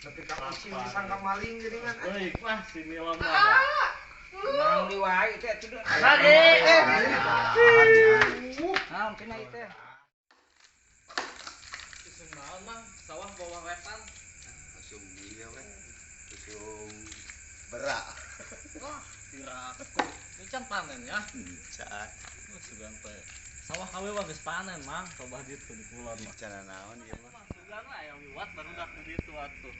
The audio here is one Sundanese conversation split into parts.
Tapi ka ucing disangka maling geuningan. Euy, mah si Mila mah. Naon di wae teh atuh. Lagi. Naon cenah ieu teh? Usum naon Mang? Sawah bawah wetan. Usum ieu we. Usum berak. Wah, tiraku. Ini can panen ya. Can. Sugan teh. Sawah kawe mah geus panen, Mang. Coba ditu di kulon mah. Can naon ieu mah. Sugan lah aya liwat barudak di ditu atuh.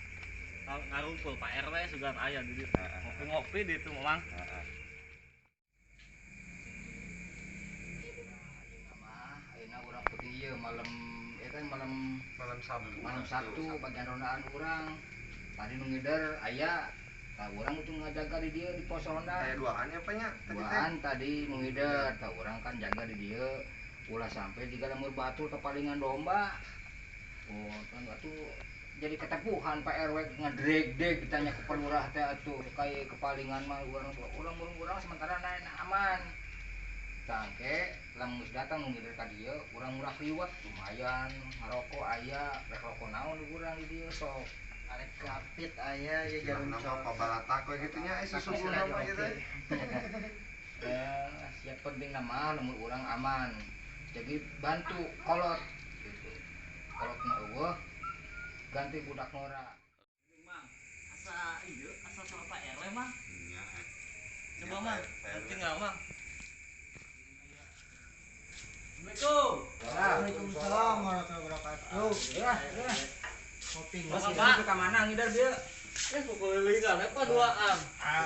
Ngarumpul Pak RW sugan aya di ditu. Ngopi-ngopi di ditu Mang. Heeh. Ayeuna urang penting ieu malam ya kan malam malam Sabtu. Malam Sabtu bagian rondaan urang. Tadi nu ngider aya tah urang itu ngajaga di dieu di pos ronda. Aya duaan ya nya tadi teh. Duaan tadi nu ngider tah urang kan jaga di dieu ulah sampai jiga lemur batur kepalingan domba. Oh, kan atuh jadi ketepuhan Pak RW ngedreg-deg ditanya ke pelurah teh atuh kayak kepalingan mah urang sementara naik aman. Tangke lamun geus datang nu ngider ka dieu urang murah liwat lumayan ngarokok aya rek rokok naon urang di dieu sok. Arek kapit aya ya jarum coklat pabalatak we kitu nya susuguhna mah ieu teh. Siap penting nama lamun urang aman. Jadi bantu kolot gitu. Kolot na eueuh ganti budak ngora. Mang, asa ieu asa suara Pak RW Mang. Nya. Coba Mang, tinggal Mang. Assalamualaikum. Waalaikumsalam warahmatullahi wabarakatuh. Ya, ya. Kopi Bapak ka mana ngider dieu? Eh, kukelilingan eta duaan.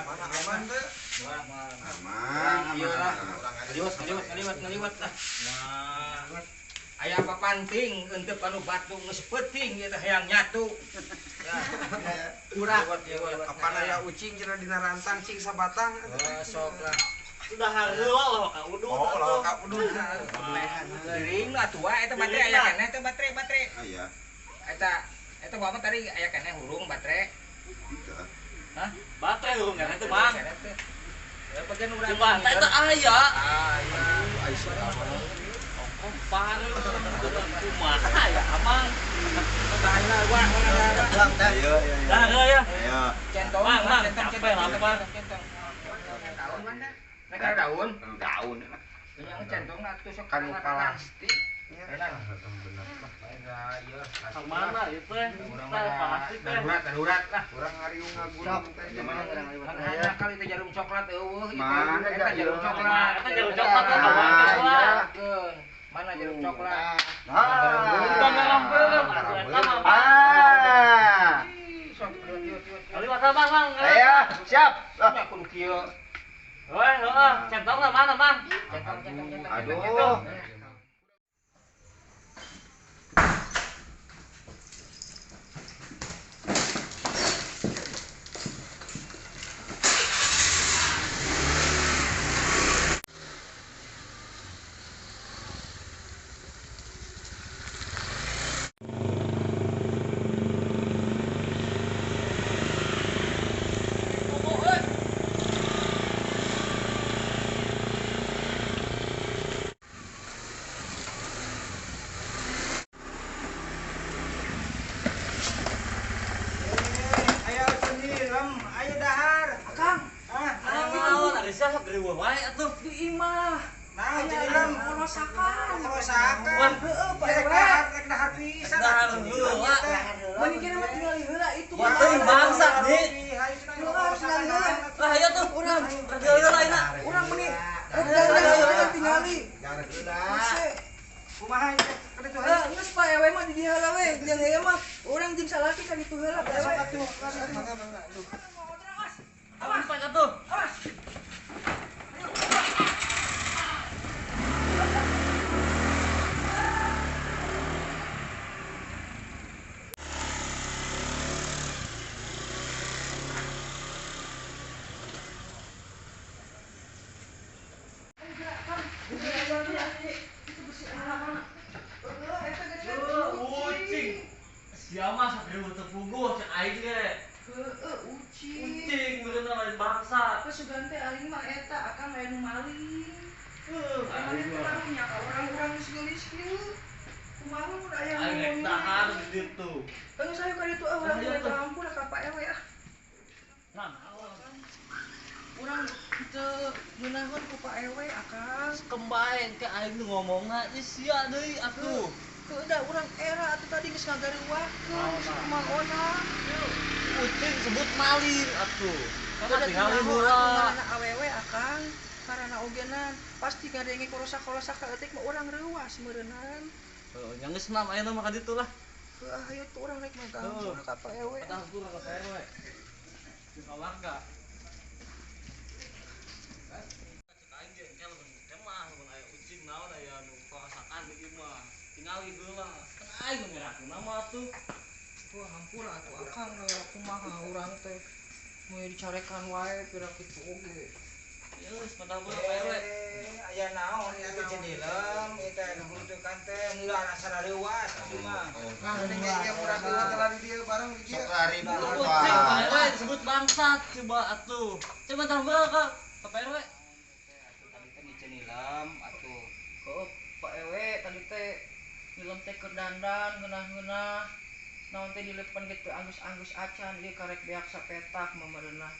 Mana aman teh? Aman. Ieu lah. Ngaliwat lah. Nah, aya apa panting eunteup anu batu geus peuting ieu teh hayang nyatu. Ya. Urang liwat. Kapan aya ucing cenah dina rantang cing sabatang. Oh, sok lah. Sudah heula lah ka udud. Oh, lah ka udud. Piring lah tua eta baterai aya keneh teh baterai. Aya. Eta bawa tadi aya keneh hurung baterai. Hah? Baterai hurung keneh teh, Mang. Ya bagian urang. Coba eta aya. Aya. Ongkoh pareum kumaha ya, Amang. Tah wah. Ayo, ayo. Dah ya. Ayo. Centong, Mang, centong, capek lapar. Centong. Daun mana? Nek daun. Daun. Yang centong atuh sok kanu plastik. Benar. Ka mana ieu teh? Plastik teh. Darurat lah. Urang ngariung ngagunung teh. Mana kali teh jarum coklat eueuh ieu. Mana jarum coklat? Eta jarum coklat teh. Mana jarum coklat? Ah. Kali Bang, Mang. Ayo, siap. Nya kudu kieu. Weh, heeh, centongna mana, Mang? Centong. Aduh. Riweuh wae atuh di imah. Nah, jadi lam kerosakan. Heeh, Pak RW. Rek dahar pisan. Dahar heula. Mending kena mah tinggal heula itu. Wah, teuing bangsat, Di. Lah aya tuh urang. Rek heula ayeuna. Urang meni rek dahar heula tingali. Dahar heula. Kumaha ieu teh? Ka ditu heula. Geus Pak RW mah di dieu heula we. Jeung ieu mah urang jeung salaki ka ditu heula Pak RW. Mangga mangga. Awas Pak atuh. Awas. Ucing. Siapa sakrieu teu puguh cek aing ge. Heeh, ucing. Ucing meureun lain bangsa. Kesugan teh aing mah eta akang aya nu maling. Heuh, aing teh karunya ka urang-urang geus geulis kieu. Kumaha mun aya Aing rek dahar di ditu. Geus ayo ka ditu ah urang Ayo, minta tuh. ampun ka Pak RW ah. Nah, naon? Urang teu ngeunaheun ku Pak RW akang. Kembaen ke aing nu ngomongna ieu sia deui atuh. Heuh da urang era atuh tadi geus ngagareuwahkeun si kumaona. Ucing sebut maling atuh. Udah Karena tingali tinggal heula. ngaranna awewe akang. Karena ogenan pasti ngadenge korosak-korosak saeutik mah urang reuas meureunnan. Heeh, nya geus nam ayeuna mah ka ditu lah. Heuh ayo tuh urang rek minta ampun ka Pak RW. Tah gua ka Pak RW. Ka warga. Cek aing ge engke lamun kemah lamun aya ucing naon aya nu korosakan di imah. Tingali heula. Kan aing nu ngerakeun mah atuh. Wah hampura atuh akang da kumaha urang teh. Moal dicarekan wae pira kitu oge. Ya geus padahal Pak RW. Eh, aya naon ieu teh cendilem, ieu teh nu butuhkan teh heula asa reuas atuh mah. Nah, ini ieu murah deui telah di dieu bareng di dieu. Sok lari Ucing Pak RW disebut bangsat coba atuh. Coba tambah ka Pak RW. Tadi teh dicenilem atuh. Oh, Pak RW tadi teh film teh keur dandan ngeunah-ngeunah. Naon teh dilepan gitu anggus-anggus acan ieu karek beak sapetak memereunah.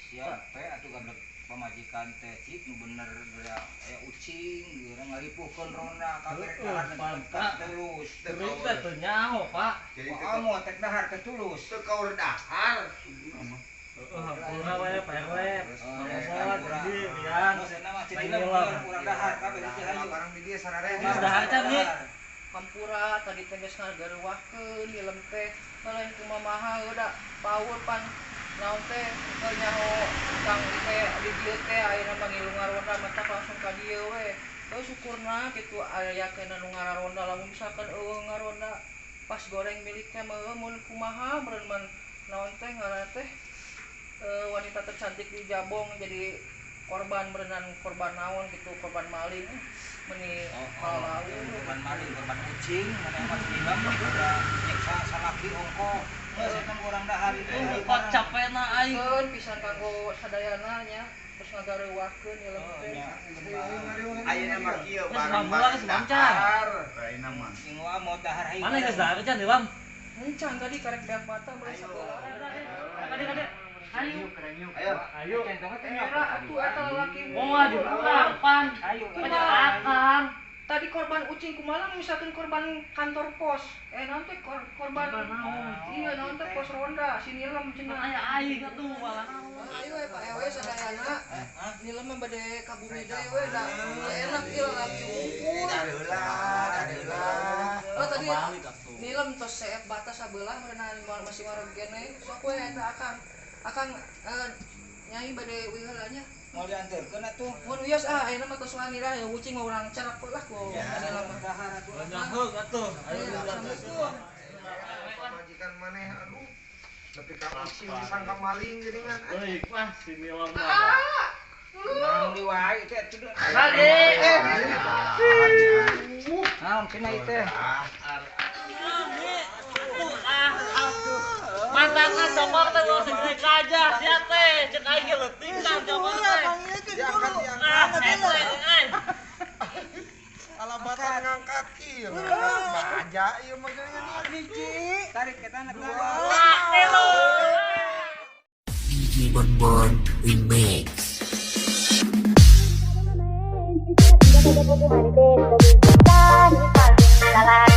Siap pe atuh gablek pamajikan teh cik nu bener geura aya ucing geura ngaripuhkeun ronda kabeh rek dahar Pak. terus. Terus teh teu nyaho, Pak. Jadi Wah, mau tek dahar teh tulus. teu kaur dahar. Heeh, hampura wae Pak RW. Hampura. Jadi, Rian. Maksudna mah cendilem urang dahar kabeh teh hayu. Bareng di dieu sararea. Geus dahar can nih. Hampura tadi teh geus ngagareuwahkeun nilem teh lain kumamaha da paur pan naon teh teu nyaho kang teh di dieu teh ayeuna mah ngilu ngaronda matak langsung ka dieu we. Heuh syukurna kitu aya keneh nu ngararonda lamun misalkan eueuh ngaronda pas goreng milik teh mah mun kumaha meureun man naon teh ngaranna teh wanita tercantik di Jabong jadi korban meureunan korban naon gitu korban maling meni malau. Korban maling, korban ucing, mana yang masih dilem udah nyiksa salaki ongko. Geus eta mah urang dahar itu. Kok capena aing. Keun pisan kanggo sadayana nya terus ngagareuwahkeun nilem teh. Ayeuna mah kieu Geus bareng mamula geus mancan. Ayeuna mah. Ingu ah mau dahar hayu. Mana geus dahar can Bang? Encan tadi karek beak bata beureun sabelah. Kade kade. Ayo. Ayo. Ayo. Era atuh eta lalaki. Moal dipulang pan. Ayo. Penyerakan. Tadi korban ucing kumaha misalkan korban kantor pos. Naon teh korban iya naon teh pos ronda si nilem cenah. Aya aing atuh malah. Ayo we Pak RW sadayana. Nilem mah bade ka bumi deui we da teu enak ieu lalaki unggul. Dahar heula, dahar heula. Oh tadi Balik atuh. nilem tos seep batas sabelah meureunan masih wareg keneh. Sok we eta akang. Akang nyai bade uih heula nya. Mau diantarkeun atuh. Mun wios ah ayeuna mah tos wangi dah ya ucing mah urang cerak lah ku nilem mah. Dahar atuh. Nyaheug atuh. Ayo Ayo, Assalamualaikum. Pamajikan maneh aduh. Nepi ka ucing disangka maling geuningan. Euy, mah si Nilam mah. Naon di wae teh atuh. Lagi. Naon cenah ieu teh? Mantanna cokor teh mau segede gajah sia teh. Cek aing ge leutik kan cokor teh. Diangkat Ah, diangkat. teh euy. Alabatan ngangkat ieu. Baja ieu mah geuningan. Hiji. Tarik ke tanah. Wah, tilu. DJ Bonbon Remix. Thank you.